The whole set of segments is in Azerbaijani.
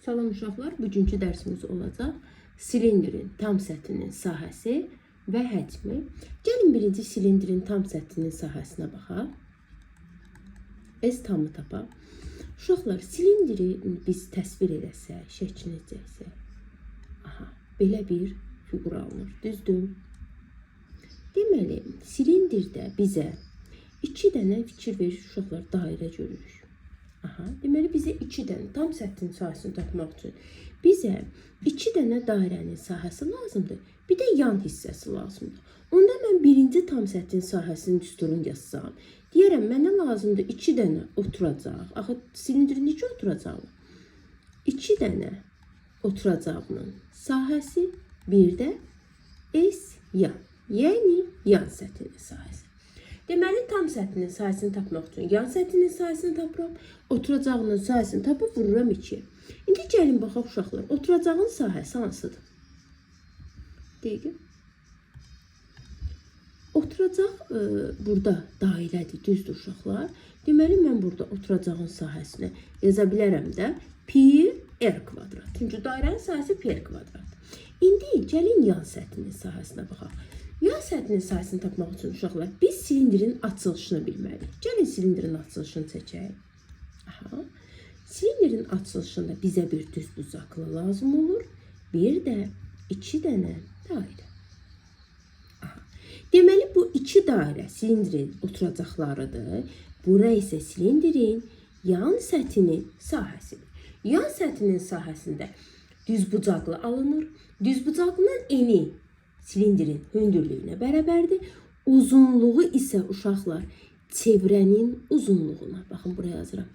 Salam uşaqlar, bugünkü dərsimiz olacaq silindirin tam səthinin sahəsi və həcmi. Gəlin birinci silindirin tam səthinin sahəsinə baxaq. S tamı tapaq. Uşaqlar, silindiri biz təsvir eləsək, şəklini çəksək. Aha, belə bir fiqur alınır. Düzdür? Deməli, silindirdə bizə iki dənə fikir verir uşaqlar, dairə görürük. Aha, deməli bizə iki dənə tam səthinin sahəsini tapmaq üçün bizə iki dənə dairənin sahəsi lazımdır. Bir də yan hissəsi lazımdır. Onda mən birinci tam səthin sahəsinin düsturunu yazsam, deyərəm mənə lazımdır iki dənə oturacaq. Axı silindirin iki oturacağı var. İki dənə oturacağının sahəsi, bir də S yan, yəni yan səthinin sahəsi. Deməli, tam səthinin sahəsini tapmaq üçün yan səthinin sahəsini tapıram, oturacağının sahəsini tapıb vururam 2. İndi gəlin baxaq uşaqlar, oturacağın sahəsi hansıdır? Dəqiq. Oturacaq burada dairədir, düzdür uşaqlar. Deməli, mən burada oturacağın sahəsinə yaza bilərəm də pi r kvadrat. Çünki dairənin sahəsi pi r kvadrat. İndi gəlin yan səthinin sahəsinə baxaq. Yan səthinin sahəsini tapmaq üçün uşaqlar biz silindirin açılışını bilməliyik. Gəlin silindirin açılışını çəkək. Aha. Silindirin açılışında bizə bir düzbucaqlı lazım olur. Bir də iki dənə dairə. Aha. Deməli bu iki dairə silindirin oturacaqlarıdır. Bura isə silindirin yan səthinin sahəsidir. Yan səthinin sahəsində düzbucaqlı alınır. Düzbucaqlının eni silindirin hündürlüyünə bərabərdir. Uzunluğu isə uşaqlar çevrənin uzunluğuna. Baxın buraya yazıram.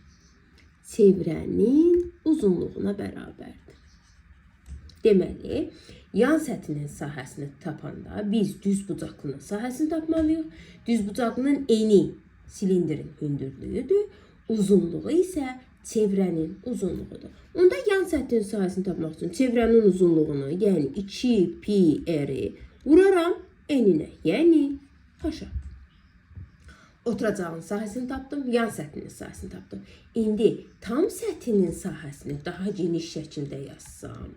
Çevrənin uzunluğuna bərabərdir. Deməli, yan səthinin sahəsini tapanda biz düzbucaqlının sahəsini tapmalıyıq. Düzbucaqlının eni silindirin hündürlüyüdür. Uzunluğu isə çevrənin uzunluğudur. Onda yan səthin sahəsini tapmaq üçün çevrənin uzunluğunu, yəni 2 pi r-i vuraram eninə, yəni h-a. Oturacağın sahəsini tapdım, yan səthinin sahəsini tapdım. İndi tam səthinin sahəsini daha geniş şəkildə yazsam.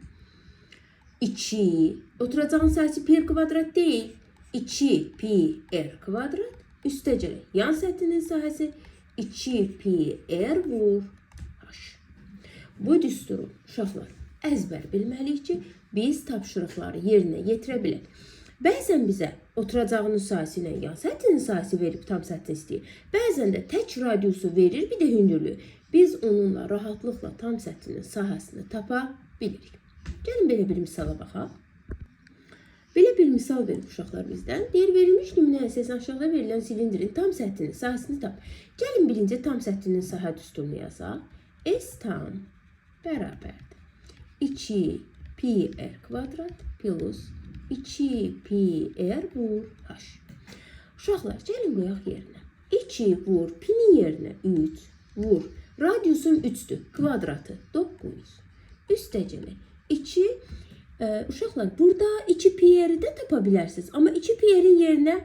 2, oturacağın sahəsi pi r kvadrat deyil. 2 pi r kvadrat üstəgələk yan səthinin sahəsi 2 pi r vur h. Bu düsturu uşaqlar əzbər bilməliyik ki, biz tapşırıqları yerinə yetirə bilək. Bəzən bizə oturacağının sahəsi ilə yan səthinin sahəsi verib tam səthini istəyir. Bəzən də tək radiusu verir, bir də hündürlüyü. Biz onunla rahatlıqla tam səthinin sahəsini tapa bilirik. Gəlin belə bir misala baxaq. Belə bir misal verib uşaqlar bizdən. Deyir, verilmiş nümunə əsasən aşağıda verilən silindirin tam səthinin sahəsini tap. Gəlin birinci tam səthinin sahə düsturunu yazaq. S tam bərabərdir. 2 pi r kvadrat plus 2 pi r vur h. Uşaqlar, gəlin qoyaq yerinə. 2 vur pinin yerinə 3 vur. Radiusum 3-dür. Kvadratı 9. Üstəgələ 2 uşaqlar burada 2 pi r-i də tapa bilərsiniz. Amma 2 pi r-in yerinə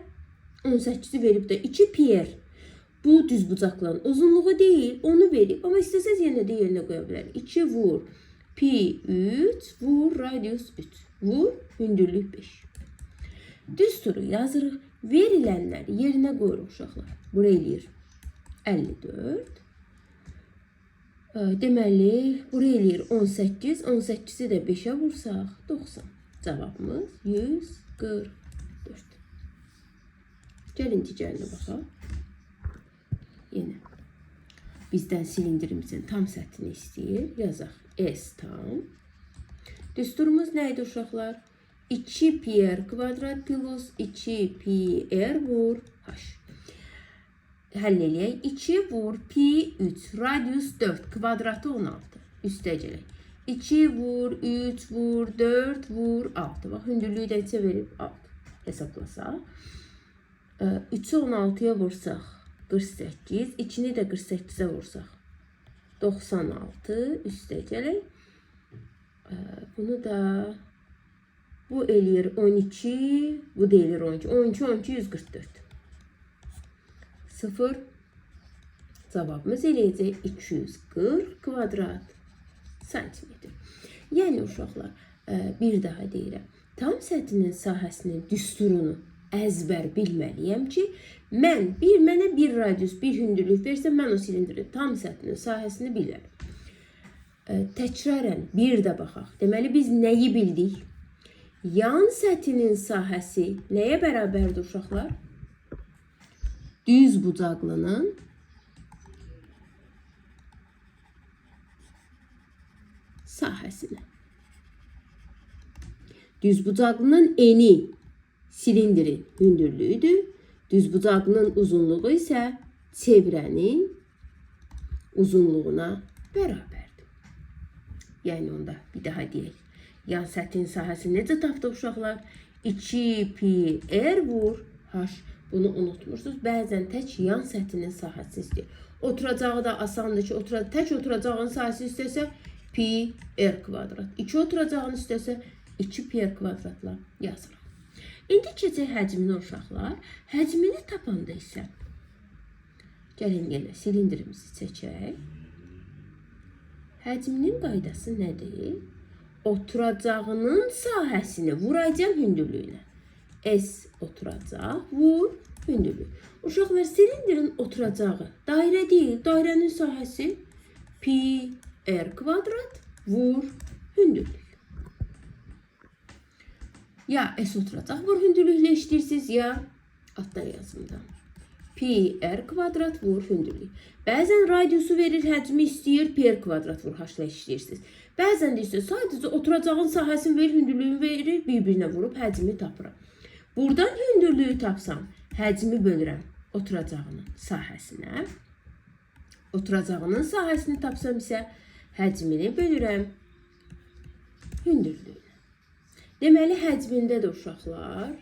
18-i verib də 2 pi r bu düzbucaqların uzunluğu deyil, onu verib. Amma istəsəz yenə də yerinə qoya bilərik. 2 vur pi 3 vur radius 3 vur hündürlük 5. Düsturu yazırıq. Verilənləri yerinə qoyuruq uşaqlar. Bura eləyir 54. Deməli, bura eləyir 18. 18-i də 5-ə vursaq 90. Cavabımız 144. Gəlin digərinə baxaq. Yenə bizdən silindirimizin tam səthini istəyir. Yazaq S tam. Düsturumuz nə idi uşaqlar? 2 pi r kvadrat plus 2 pi r vur h. Həll eləyək. 2 vur pi 3 radius 4 kvadratı 16. Üstəgələk. 2 vur 3 vur 4 vur 6. Bax hündürlüyü də neçə verib 6. Hesablasaq. 3-ü 16-ya vursaq 48, 2-ni də 48-ə vursaq 96 üstəgələk. Bunu da bu eləyir 12, bu da eləyir 12. 12, 12, 144. 0. Cavabımız eləyəcək 240 kvadrat santimetr. Yəni uşaqlar, bir daha deyirəm. Tam səthinin sahəsinin düsturunu əzbər bilməliyəm ki, mənə bir radius, bir hündürlük versə, mən o silindrin tam səthinin sahəsini bilərəm. Təkrarən bir də baxaq. Deməli, biz nəyi bildik? Yan səthinin sahəsi nəyə bərabərdir uşaqlar? Düz bucaqlının sahəsinə. Düz bucaqlının eni silindirin hündürlüyüdür. Düz bucaqlının uzunluğu isə çevrənin uzunluğuna bərabərdir. Yəni onda bir daha deyək. Yan səthin sahəsi necə tapdıq uşaqlar? 2 pi r vur h. Bunu unutmursunuz. Bəzən tək yan səthinin sahəsini istəyir. Oturacağı da asandır ki, tək oturacağın sahəsini istəsə pi r kvadrat. 2 oturacağını istəsə 2 pi r kvadratla yazırıq. İndi keçək həcmini uşaqlar. Həcmini tapanda isə gəlin yenə silindirimizi çəkək. Həcminin qaydası nədir? Oturacağının sahəsini vuracağım hündürlüyünə. S oturacaq, vur hündürlük. Uşaqlar, silindirin oturacağı dairə deyil. Dairənin sahəsi pi r kvadrat vur hündürlük. Ya S oturacaq vur hündürlüklə işləyirsiniz, ya altdan yazımdan. Pi r kvadrat vur hündürlük. Bəzən radiusu verir, həcmi istəyir, pi r kvadrat vur h-la işləyirsiniz. Bəzən də isə sadəcə oturacağın sahəsini verir, hündürlüyünü verir, bir-birinə vurub həcmi tapıram. Buradan hündürlüyü tapsam, həcmi bölürəm oturacağının sahəsinə. Oturacağının sahəsini tapsam isə həcmini bölürəm hündürlüyünə. Deməli, həcmində də uşaqlar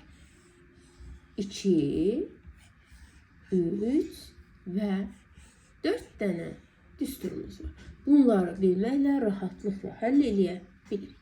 2, 3 və 4 dənə düsturumuz var. Bunları bilməklə rahatlıqla həll eləyə bilirik.